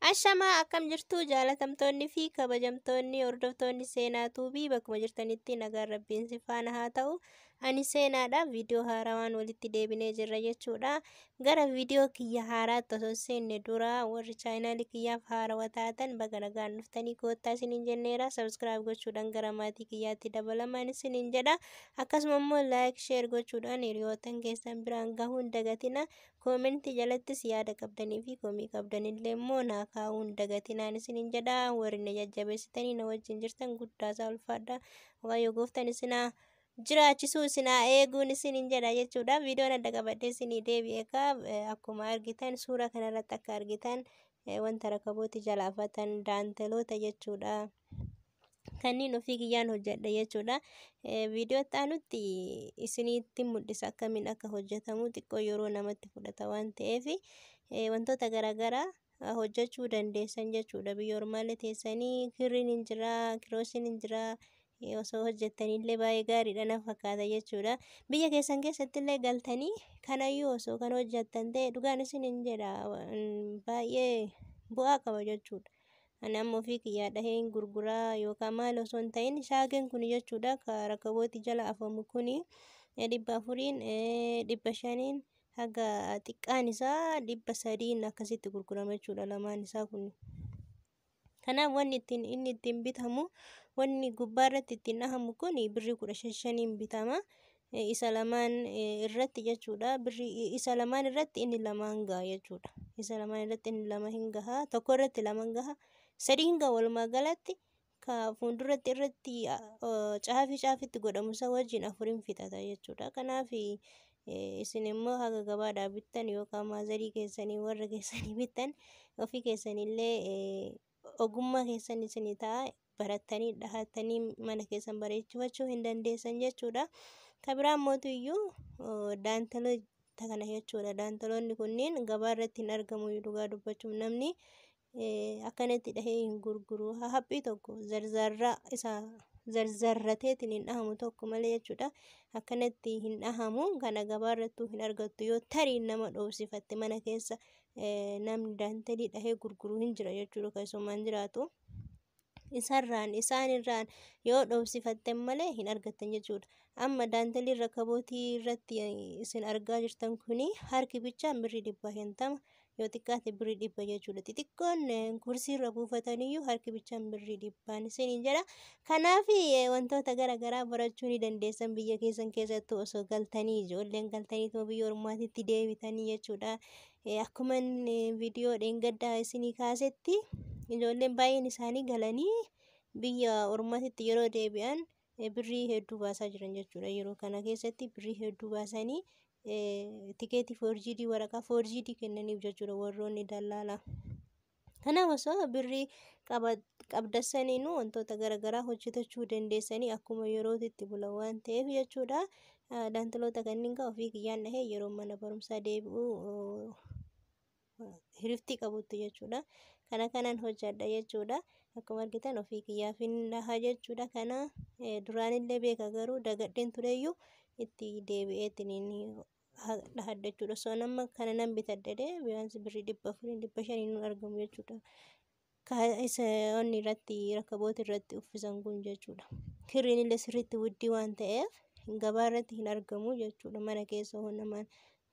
Ashamaa, akkam jirtu jaalatamtoonni fi kabajamtoonni hordoftoonni Seenaa Tuubii? Bakkuma jirtanitti nagaan Rabbiin si faana haa ta'u. Ani Seenaadha. Viidiyoo haarawaan walitti deebinee jirra jechuudha. Gara viidiyoo kiyya haaraatti osoo hin seenne dura, warri chaayinaalii kiyyaaf haarawaa taatan baga nagaan dhuftanii, koottaa isiniin jenneera. Subscribe gochuudhaan gara maatii kiyyaatti dabalamaan isiniin jedha. Akkasuma immoo like, share gochuudhaan hiriyootan keessan biraan gahuun dagatina. Koomentii jalattis yaada qabdanii fi komii qabdanillee immoo naa kaa'uun dagatinaan isiniin jedha. Warri na jajjabeessitanii na wajjin jirtan guddaasaa ulfaadha. Waaqayyo gooftaan isinaa jiraachisuu, isinaa eeguun isiniin jedha jechuudha. Viidiyoon adda qabadhee isinii deebi'e kaa, akkuma argitan, suura kanarratti akka argitan, wanta rakabooti jalaafatan daanteloota jechuudha. Kanneen ofii kiyyaan hojjedha jechuudha. Viidiyoo itti aanutti isinitti mul'isa akkamiin akka hojjetamu. Xiqqoo yeroo namatti fudhata waan ta'eef, wantoota garaagaraa hojjechuu dandeessan jechuudha. Biyya ormaallee teessanii kirriin hin jira, kirooshiin hin jira. Osoo hojjettanillee baay'ee gaariidha na fakkaata jechuudha. Biyya keessan keessatti illee galtanii kanayyuu osoo kan hojjettan ta'e, dhugaan isin hin jedha, baay'ee bu'aa qaba jechuudha. Ani amma ofii kiyyaa dhaheen gurguraa yookaan maal osoo hin ta'in, shaageen kun jechuudha, ka rakabooti jala afamu kuni 400n, 500n, haga xiqqaan isaa 300n akkasitti gurgurama jechuudha lamaan isaa kun. Kanaaf wanni ittiin inni ittiin bitamu, wanni gubbaa irratti ittiin dhahamu kun birrii 15 5n bitama. Isa lamaan irratti jechuudha. Birrii isa lamaan irratti inni lamaan gaha jechuudha. Isa lamaan irratti inni lama hin gaha. Tokko irratti lama gaha. Sadii hin gaha. Walumaa galatti ka fuulduratti irratti caafii caafitti godhamu isa wajjin afuriin fixata jechuudha. Kanaaf isin immoo haga gabaadhaa bittan yookaan maazarii keessanii, warra keessanii bittan, ofii keessanillee ogummaa keessan isinii ta'a, barattanii dhahattanii mana keessan bareechifachuu hin dandeessan jechuudha. Ka biraa mootu iyyuu daantaloota kana jechuudha. Daantaloonni kunniin gabaa irratti hin argamu. Dhugaa dubbachuuf namni akkanatti dhahee hin gurguru. Haphii tokko zarzarraa isa zarzarrateetiin hin dhahamu tokko malee jechuudha. Akkanatti hin dhahamu. Kana gabaa irrattuu hin argattu. Yoo tarii nama dhoofsifatte, mana keessa namni daantalii dhahee gurguru hin jira jechuudha, keessumaan jiraatu. Isarraan, isaanirraan yoo dhoofsifatte malee hin argattan jechuudha. Amma daantalii rakabootii irratti isin argaa jirtan kuni harki bichaan birrii 150, yoo xiqqaate birrii 100 jechuudha. Xixiqqoon kursiirra buufataniyyuu harki bichaan birrii 100n isiniin jedha. Kanaaf wantoota gara garaa barachuu ni dandeessan biyya keessan keessattuu osoo galtanii, ijoolleen galtaniituma biyya ormaatitti deebitanii jechuudha. Akkuma viidiyoo dheengaddaa isinii kaasetti, ijoolleen baay'een isaanii galanii biyya ormaatitti yeroo deebi'an birrii hedduu baasaa jiran jechuudha. Yeroo kana keessatti birrii hedduu baasanii tikeetii forged, waraqaa forged kennaniif jechuudha warroonni dallaalaa. Kanaaf osoo birrii qabdasaniinuu wantoota garaagaraa hojjetachuu dandeessanii, akkuma yerootti bulan waan ta'eef jechuudha. Daantiloota kanneen kan ofii kiyyaan dhahee yeroo mana barumsaa deebi'u hiriftii qabutti jechuudha. Kana kanaan hojjedha jechuudha. Akkuma argitan ofii kiyyaaf hin dhaha jechuudha. Kana duraanillee beeka, garuu dagadheen tureyyuu itti deebi'eetiin dhahadha jechuudha. Osoo nama kana nan bitadhe biyaansi birrii 400n, 500n nu argamu jechuudha. Isa onni irratti rakaboota irratti uffisan kun jechuudha. Kirriin illee sirriitti wuddii waan ta'eef gabaa irratti hin argamu jechuudha. Mana keessa hoo namaan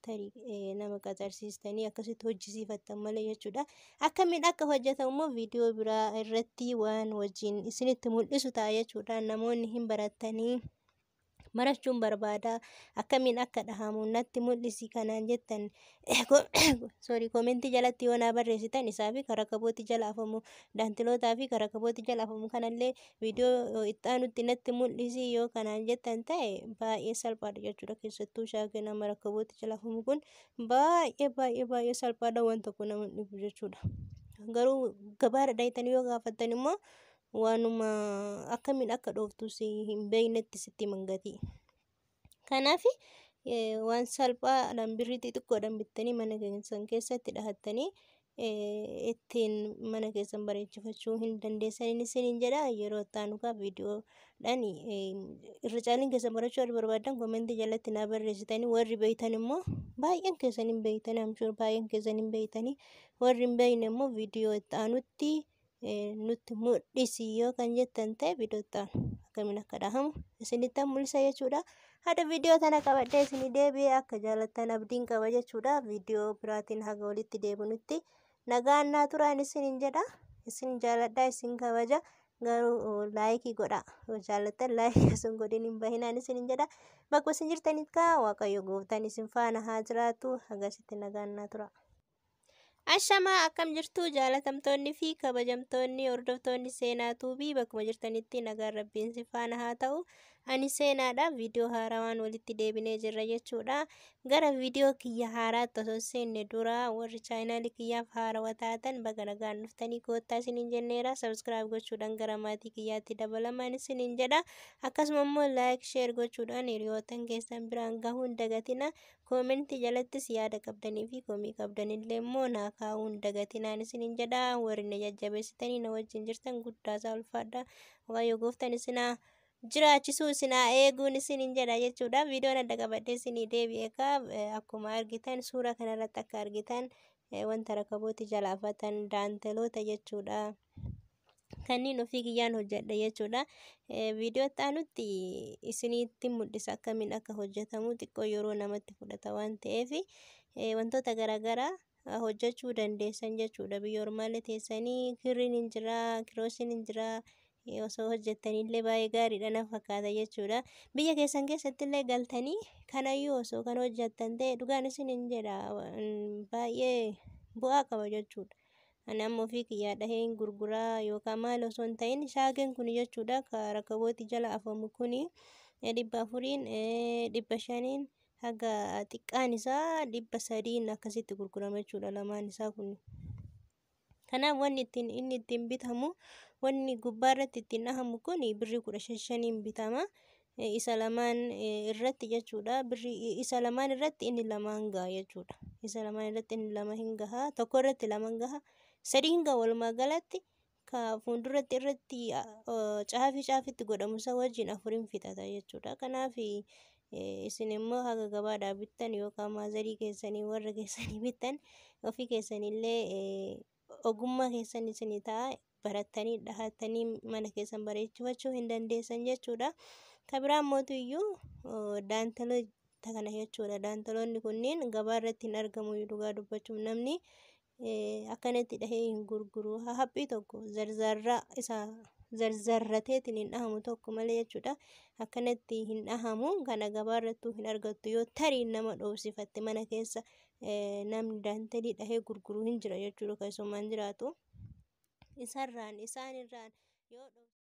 tarii nama qaxarsiistanii akkasitti hojjisiifattan malee jechuudha. Akkamiin akka hojjetamu immoo viidiyoo biraa irratti waan wajjin isinitti mul'isu ta'a jechuudha. Namoonni hin barattanii, barachuun barbaada, akkamiin akka dhahamu natti mul'isi kanaan jettan, sorry, koomentii jalatti yoo naa barreessitan, isaa fi karaa kabooti jala afamu, daantilootaa fi karaa kabooti jala afamu kanallee viidiyoo itti aanutti natti mul'isi yoo kanaan jettan ta'e, baay'ee salphaadha jechuudha. Keessattuu shaakii nama rakkabooti jala afamu kun baay'ee baay'ee baay'ee salphaadha, waan tokko nama dhibu jechuudha. Garuu gabaarra dhayitanii yoo gaafattan immoo waanuma akkamiin akka dhooftus hin beeknetti sitti mangati. Kanaaf waan salphaadhaan birrii xixiqqoodhaan bittanii mana keessan keessatti dhahattanii Ittiin mana keessan bareechifachuu hin dandeessaniin isiniin jedha. Yeroo itti aanu kaa viidiyoodhaan irra caaliin keessan barachuu warri barbaadan koomentii jalatti naa barreessitanii, warri beeytan immoo baay'een keessan hin beeytanii, amshuur baay'een keessan hin beeytanii, warri hin beeyne immoo viidiyoo itti aanutti nutti mul'isi yoo kan jettan ta'e, viidiyoo itti aanu akkamiin akka dhahamu isinitti mul'isa jechuudha. Hada viidiyoo tana qabadhee isinii deebi'ee akka jaalattan abdiin qaba jechuudha. Viidiyoo biraatiin haga walitti deebinutti nagaan naa turaan isiniin jedha. Isin jaaladhaa, isin kabaja. Garuu like godha. Yoo jaalattan like osoo hin godhin hin bahinaan isiniin jedha. Bakka isin jirtanitti kaa Waaqayyo gooftaan isin faana haa jiraatu. Hagasitti nagaan naa tura. Ashamaa, akkam jirtu jaalatamtoonni fi kabajamtoonni hordoftoonni Seenaa Tuubii? Bakkuma jirtanitti nagaan Rabbiin si faana haa ta'u. Ani Seenaadha. Viidiyoo haarawaan walitti deebinee jirra jechuudha. Gara viidiyoo kiyya haaraatti osoo seenne dura, warri chaayinaalii kiyyaaf haarawaa taatan baga nagaan dhuftanii, koottaa isiniin jenneera. Subscribe gochuudhaan gara maatii kiyyaatti dabalamaan isiniin jedha. Akkasuma immoo like, share gochuudhaan hiriyootan keessan biraan gahuun dagatina. Koomentii jalattis yaada qabdanii fi komii qabdanillee immoo naa kaa'uun dagatinaan isiniin jedha. Warri na jajjabeessitanii na wajjin jirtan guddaasaa ulfaadha. Waaqayyo gooftaan isinaa jiraachisuu, isinaa eeguun isiniin jedha jechuudha. Viidiyoon adda qabadhee isinii deebi'e kaa akkuma argitan, suura kanarratti akka argitan, wanta rakabooti jalaafatan daanteloota jechuudha. Kanneen ofii kiyyaan hojjedha jechuudha. Viidiyoo itti aanutti isinitti mul'isa akkamiin akka hojjetamu. Xiqqoo yeroo namatti fudhata waan ta'eef, wantoota garaagaraa hojjechuu dandeessan jechuudha. Biyya ormaallee teessanii kirriin hin jira, kirooshiin hin jira. Osoo hojjettanillee baay'ee gaariidha na fakkaata jechuudha. Biyya keessan keessattillee galtanii kanayyuu osoo kan hojjettan ta'e, dhugaan isiniin jedha, baay'ee bu'aa qaba jechuudha. Ani amma ofii kiyyaa dhaheen gurguraa yookaan maal osoo hin ta'in, shaageen kun jechuudha, ka rakabooti jala afamu kuni 400n, 500n, haga xiqqaan isaa 300n akkasitti gurgurama jechuudha lamaan isaa kun. Kanaaf wanni ittiin inni ittiin bitamu, wanni gubbaa irratti ittiin dhahamu kun birrii 15n bitama. Isa lamaan irratti jechuudha. Birrii isa lamaan irratti inni lamaan gaha jechuudha. Isa lamaan irratti inni lama hin gaha. Tokko irratti lama hin gaha. Sadii hin gaha. Walumaa galatti ka fuulduratti irratti caafii caafitti godhamu isa wajjin afuriin fixata jechuudha. Kanaaf isin immoo haga gabaadhaa bittan yookaan maazarii keessanii warra keessanii bittan, ofii keessanillee ogummaa keessan isinii ta'a, barattanii dhahattanii mana keessan bareechifachuu hin dandeessan jechuudha. Ka biraa mootu iyyuu daantaloota kana jechuudha. Daantaloonni kunneen gabaa irratti hin argamu. Dhugaa dubbachuuf namni akkanatti dhahee hin gurguru. Haphii tokko zarzarraa isa zarzarrateetiin hin dhahamu tokko malee jechuudha. Akkanatti hin dhahamu. Kana gabaa irrattuu hin argattu. Yoo tarii nama dhoofsifatte, mana keessa namni daantalii dhahee gurguru hin jira jechuudha. Keessumaan jiraatu. Isarraan isaanirraan yoo